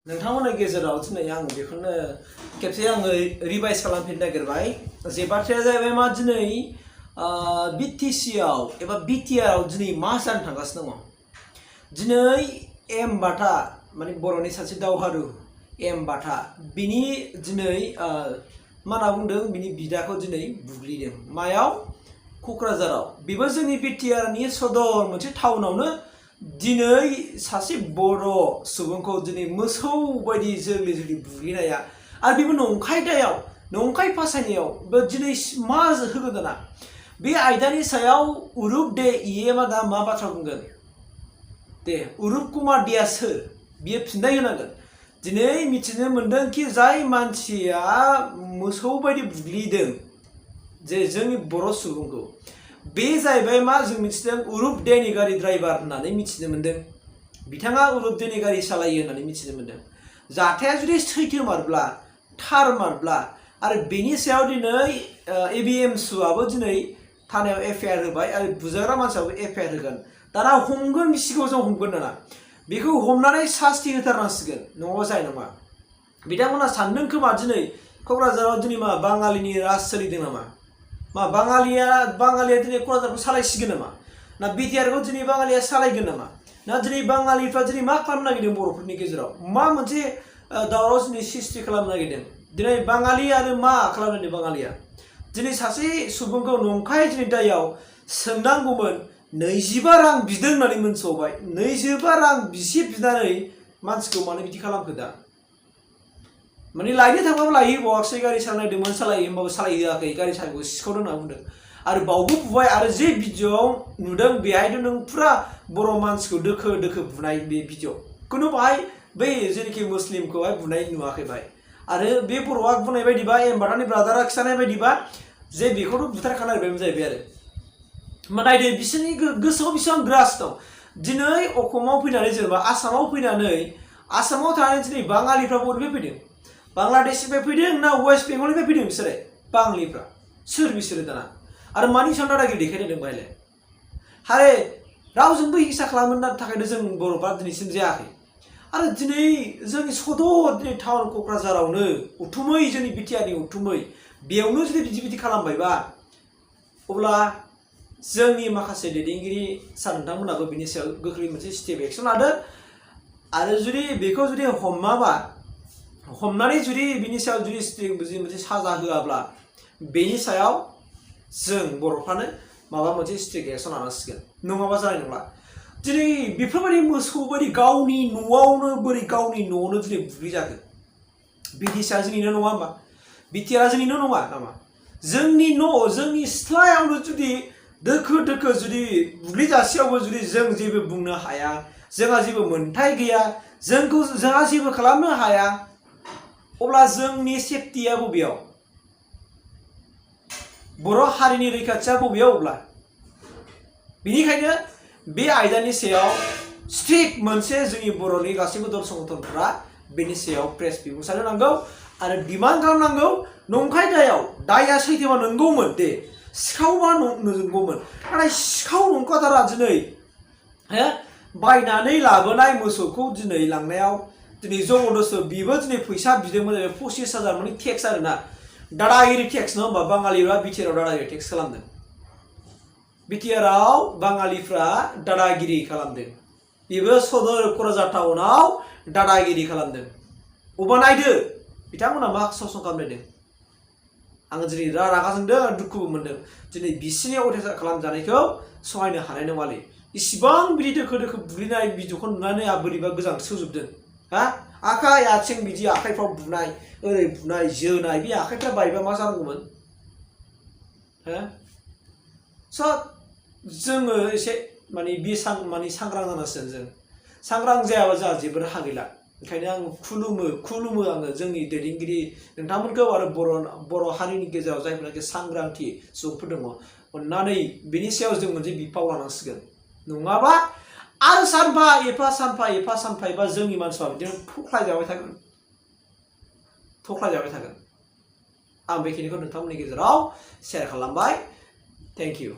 नोंथांमोननि गेजेराव दिनै आं बेखौनो खेबसे आङो रिभाइज खालामफिननो नागिरबाय जे बाथ्राया जाहैबाय मा दिनै बिटिसिआव एबा बिटिआरआव दिनै मा जानो थांगासिनो दङ दिनै एम बाथा माने बर'नि सासे दावहारु एम बाथा बिनि दिनै मा होनना बुंदों बिनि बिदाखौ दिनै बुग्लिदों मायाव क'क्राझाराव बेबो जोंनि बिटिआरनि सदर मोनसे टाउनावनो दिनै सासे बर' सुबुंखौ दिनै मोसौ बायदि जोगलि जोगलि बुग्लिनाया आरो बेबो नंखाय दायाव नंखाय फासायनायाव दिनै मा होगोन दाना बे आयदानि सायाव उरुप दे इएमआ दा मा बाथ्रा बुंगोन दे उरुप कुमार देआ सोर बियो फिननाय होनांगोन दिनै मिथिनो मोनदों कि जाय मानसिया मोसौ बायदि बुग्लिदों जे जोंनि बर' सुबुंखौ बे जाहैबाय मा जों मिथिदों उरुप देनि गारि ड्राइभार होननानै मिथिनो मोनदों बिथाङा उरुप देनि गारि सालायो होननानै मिथिनो मोनदों जाथाया जुदि सैथोमारब्ला थारमारब्ला आरो बेनि सायाव दिनै एबिएमसुआबो दिनै थानायाव एफआइआर होबाय आरो बुजाग्रा मानसियाबो एफआइआर होगोन दाना हमगोन बिसिखौ जों हमगोन दाना बेखौ हमनानै शास्ति होथारनांसिगोन नङाबा जाय नङा बिथांमोना सानदों खोमा दिनै क'क्राझाराव दिनै मा बाङालिनि राज सोलिदों नामा मा बाङालिया दिनै क'क्राझारखौ सालायसिगोन नामा ना बिटिआरखौ दिनै बाङालिया सालायगोन नामा ना दिनै बाङालिफ्रा दिनै मा खालामनो नागिरदों बर'फोरनि गेजेराव मा मोनसे दावराव दिनै सृष्टि खालामनो नागिरदों दिनै बाङालि आरो मा खालामनो बाङालिया दिनै सासे सुबुंखौ नंखाय दिनै दायाव सोंनांगौमोन 25 रां बिदों होननानै मोनथिबावबाय 25 रां बिसे बिनानै मानसिखौ मानो बिदि खालामखो दा माने लायनो थांबाबो लायहैबावाखसै गारि सालायदोंमोन सालायो होमबाबो सालायहोआखै गारि सालायखौ सिखावदों होनना बुंदों आरो बावबो बुबाय आरो जे भिडिअ'आव नुदों बेहायथ' नों फुरा बर' मानसिखौ दोखो दोखो बुनाय बे भिडिअ खुनु बाहाय बै जेनाखि मुस्लिमखौहाय बुनाय नुवाखै बाहाय आरो बे बर'आ बुंनाय बायदिबा एम बाथानि ब्रादारा खिथानाय बायदिबा जे बेखौथ' बुथारखानाय बायदि जाहैबाय आरो होमबा नायदो बिसोरनि गोसोआव बेसेबां ग्रास दं दिनै अखमाव फैनानै जेनेबा आसामाव फैनानै आसामाव थानानै दिनै बाङालिफ्रा बबेनिफ्राय फैदों बांलादेशनिफ्राय फैदों ना वेस्ट बेंगलनिफ्राय फैदों बिसोरो बाङालिफ्रा सोर बिसोरो दाना आरो मानि सायाव दादागिरि देखायदों बाहायलाय हारे रावजोंबो हिंसा खालामनो थाखायनो जों बर'फ्रा दिनैसिम जायाखै आरो दिनै जोंनि सदर दिनै टाउन क'क्राझारावनो उथुमै जोंनि बिटिआरनि उथुमै बेयावनो जुदि बिदि खालामबायबा अब्ला जोंनि माखासे दैदेनगिरि सानथांमोनाबो बिनि सायाव गोख्रै मोनसे स्टेप एक्सन लादों आरो जुदि बेखौ जुदि हमनानै जुदि बिनि सायाव जुदि मोनसे साजा होआब्ला बेनि सायाव जों बर'फ्रानो माबा मोनसे स्ट्रिक्ट एक्सन लानांसिगोन नङाबा जानाय नंला दिनै बेफोरबायदि मोसौ बायदि गावनि न'आवनो बोरै गावनि न'आवनो दिनै बुग्लिजागोन बिटिसिआ जोंनिनो नङा होमबा बिटिआरआ जोंनिनो नङा नामा जोंनि न' जोंनि सिथ्लायावनो जुदि दोखो दोखो जुदि बुग्लिजासेयावबो जुदि जों जेबो बुंनो हाया जोंहा जेबो मोन्थाय गैया जोंहा जेबो खालामनो हाया अब्ला जोंनि सेफटिया बबेयाव बर' हारिनि रैखाथिया बबेयाव अब्ला बेनिखायनो बे आयदानि सायाव स्ट्रिक्ट मोनसे जोंनि बर'नि गासैबो दल संगठनफोरा बेनि सायाव प्रेस बिबुंसार होनांगौ आरो डिमान्ड खालामनांगौ नंखाय दाया सैथोबा नंगौमोन दे सिखावबा नंगौमोन नाथाय सिखाव नंखाथारा दिनै बायनानै लाबोनाय मोसौखौ दिनै लांनायाव दिनै जबरदस्त बेबो दिनै फैसा बिदोंमोन 25,000 माने टेक्स आरोना दादागिरि टेक्स नङा होमबा बाङालिफ्रा बिटिआरआव दादागिरि टेक्स खालामदों बिटिआरआव बाङालिफ्रा दादागिरि खालामदों बेबो सदर क'क्राझार टाउनाव दादागिरि खालामदों अबा नायदो बिथांमोना मा सासन खालामनायदों आङो दिनै रागा जोंदों दुखुबो मोनदों दिनै बिसिनि अयथासार खालामजानायखौ सहायनो हानाय नङालै इसिबां बिदि दोखो दोखो बुग्लिनाय भिडिअखौ नुनानै आं बोरैबा गोजांस्रिवजोबदों आखाइ आथिं बिदि आखाइफ्राव बुनाय ओरै बुनाय जोनाय बे आखाइफ्रा बायबा मा जानांगौमोन स' जोङो एसे माने सांग्रां जानांसिगोन जों सांग्रां जायाबा जोंहा जेबो राहा गैला ओंखायनो आं खुलुमो आङो जोंनि दैदेनगिरि नोंथांमोनखौ आरो बर' हारिनि गेजेराव जायफोरनाखि सांग्रांथि सुबुंफोर दङ अननानै बेनि सायाव जों मोनसे बिफाव लानांसिगोन नङाबा आरो सानफा एफा जोंनि मानसिफ्रा बिदिनो थख्लायजाबाय थागोन आं बेखिनिखौ नोंथांमोननि गेजेराव शेयार खालामबाय थेंक इउ